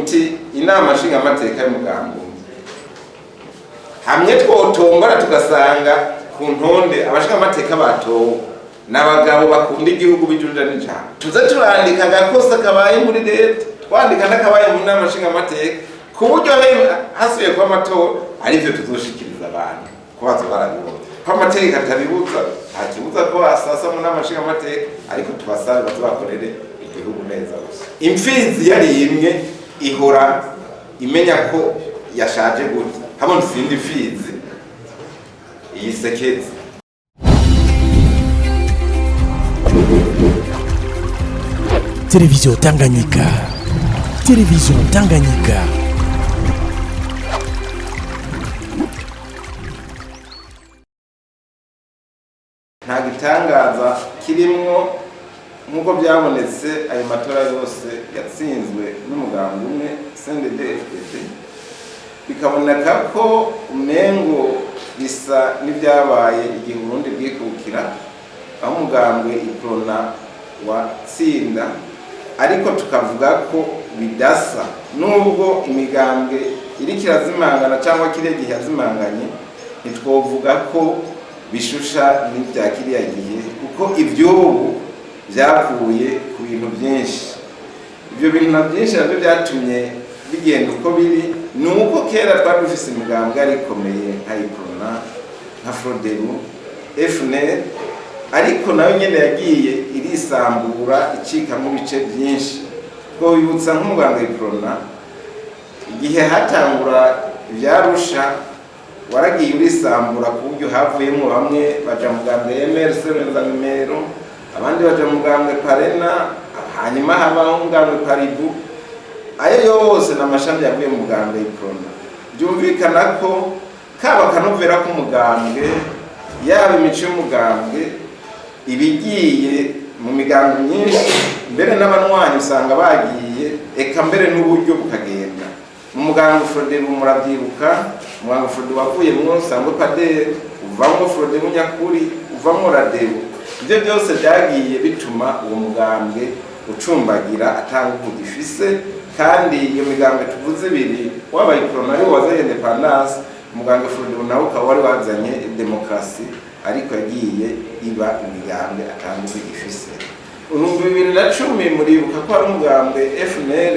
Muti inama nshingamateka y'umugambi umwe, hamwe twotombora tugasanga ku ntonde abashingamateka batowe n'abagabo bakunda igihugu bijunja n'ijambo, tuze turandika agakosa kabaye muri leta, twandika n'akabaye mu nama nshingamateka, ku buryo hasubiye kuba amatora arivyo tuzoshikiriza abantu ko baza barabibona ko amategeko atabibuza. Nta kibuza ko basasa mu nama nshingamateka, ariko tubasabe baze bakorere igihugu neza gusa. Imfizi yari imwe ihora imenya ko yashaje gute, habonetse iyindi mfizi iyisekeze. Télévision Tanganyika. Télévision Tanganyika. Nta gitangaza kirimwo nk'uko byabonetse, ayo matora yose yatsinzwe n'umugambi umwe, CNDD-FDD, bikaboneka ko umengo bisa n'ibyabaye igihe Uburundi bwikukira, aho umugambwe Iprona watsinda, ariko tukavuga ko bidasa. Nubwo imigambwe iriko irazimangana cyangwa kiriya gihe yazimanganye, ntitwovuga ko bishusha n'ibya kiriya gihe, kuko iby'ubu byavuye ku bintu byinshi. Ibyo bintu na byinshi nabyo byatumye bigenda uko biri ni uko kera twari dufise imigambwe yari ikomeye nka Iprona, nka Frodebu, FNL, ariko nayo nyene yagiye irisambura icikamo ibice byinshi. Twobibutsa nk'umugambwe Iprona, igihe hatangura ivyarusha, waragiye urisambura ku buryo havuyemo bamwe baja mu mugambwe MRC Rwenzamimero, abandi baja mu mugambwe Parena, hanyuma habaho umugambwe Paribu. Ayo yose ni amashami yavuye mu mugambwe Iprona. Byumvikana ko kaba kanovera k'umugambwe, yaba imico y'umugambwe ibigiye mu migambi myinshi, mbere n'abanywanyi usanga bagiye, eka mbere n'uburyo bukagenda mu mugambwe Frodebu. Murabyibuka umugambwe Frodebu wavuyemwo Sangwe Paderi, uvamwo Frodebu nyakuri, uvamwo Radebu. Ibyo byose byagiye bituma uwo mugambwe ucumbagira atanga gifise. Kandi iyo migambwe tuvuze ibiri, wabaye Iprona ariwo wazanye indépendance, umugambwe Frodebu nawe ukaba wari wazanye demokarasi, ariko yagiye iba imigambwe atanga gifise. 2010 muribuka ko hari umugambwe FNL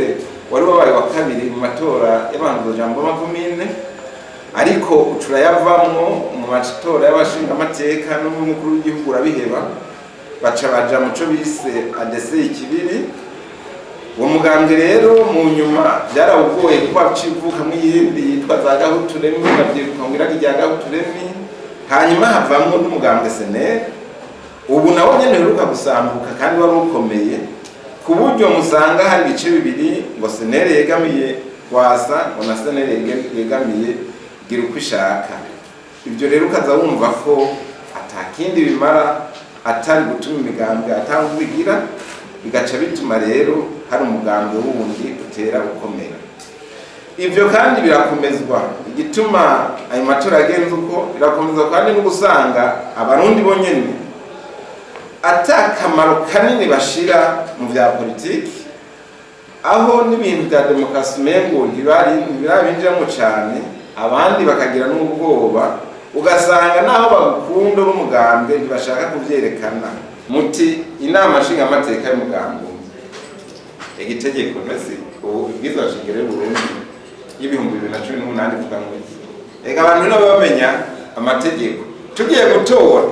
wari wabaye wa kabiri mu matora y'abahanuzajambo b'amakomine, ariko ucurayavamwo mu matora y'abashingamateka n'umukuru w'igihugu urabiheba, baca baja muco bise ADC ikibiri. Uwo mugambwe rero mu nyuma byarawugoye kuko wacivukamwo iyindi yitwa za Gahuturemi, bavyiruka ngo iragi rya Gahuturemi, hanyuma havamwo n'umugambwe SNL, ubu nawo nyene uheruka gusambuka kandi wari ukomeye, ku buryo musanga hari ibice bibiri, ngo SNL yegamiye Rwasa, ngo na SNL yegamiye gira uko ishaka. Ibyo rero ukaza wumva ko atakindi bimara atari gutuma imigambwe atanga, bigaca bituma rero hari umugambwe wundi utera ukomera. Ibyo kandi birakomezwa, igituma ayo matora agenze uko birakomezwa kandi no gusanga Abarundi bonyene ata kamaro kanini bashira mu vya politiki, aho n'ibintu bya demokarasi umengo ntibirabinjiramo cane, abandi bakagira n'ubwoba, ugasanga naho bagukunda n'umugambwe ntibashaka kuvyerekana. Muti inama nshingamateka y'umugambi umwe, igitegeko mbese ubu ibwirizwa nshingiro y'Uburundi y'2018 ivuga ngo iki? Eka abantu nabo bamenya amategeko. Tugiye gutora,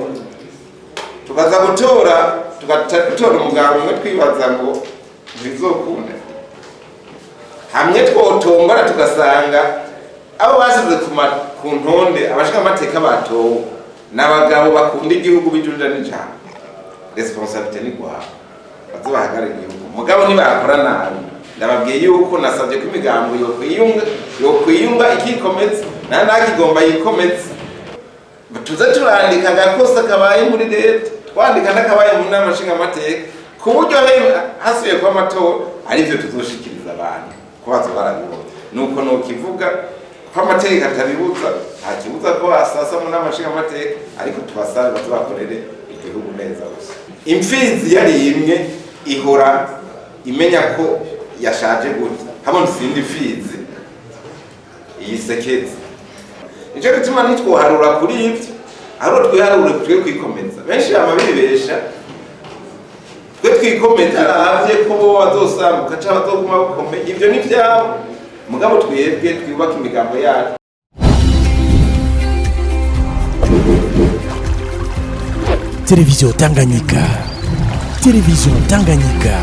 tukaza gutora, tugatora umugambwe umwe, twibaza ngo ntibizokunda, hamwe twotombora tugasanga abo basize ku ntonde abashingamateka batowe n'abagabo bakunda igihugu bijunja n'ijambo, responsabilité ni gwabo, baze bahagarare igihugu. Mugabo nibakora nabi, ndababwiye yuko nasabye ko imigambo yokwiyunga ikikomeza, na nakigomba yikomeze. Tuze turandika agakosa kabaye muri leta, twandika n'akabaye mu nama nshingamateka, ku buryo hasubiye kuba amatora arivyo tuzoshikiriza abantu ko baza barabibona. Nuko nokivuga ko amategeko atabibuza, nta kibuza ko basasa mu nama nshingamateka, ariko tubasabe baze bakorere igihugu neza gusa. Imfizi yari imwe ihora imenya ko yashaje gute, Habonetse iyindi mfizi iyisekeze. Nico gituma ntitwoharura kuri ivyo, ahubwo twiharure twe kwikomeza. Benshi bama bibesha, twe twikomeza aravye ko bo bazosambuka canke bazoguma bakomeye, ivyo ni vyabo, mugabo twebwe twubaka imigambo yacu. Télévision Tanganyika. Télévision Tanganyika.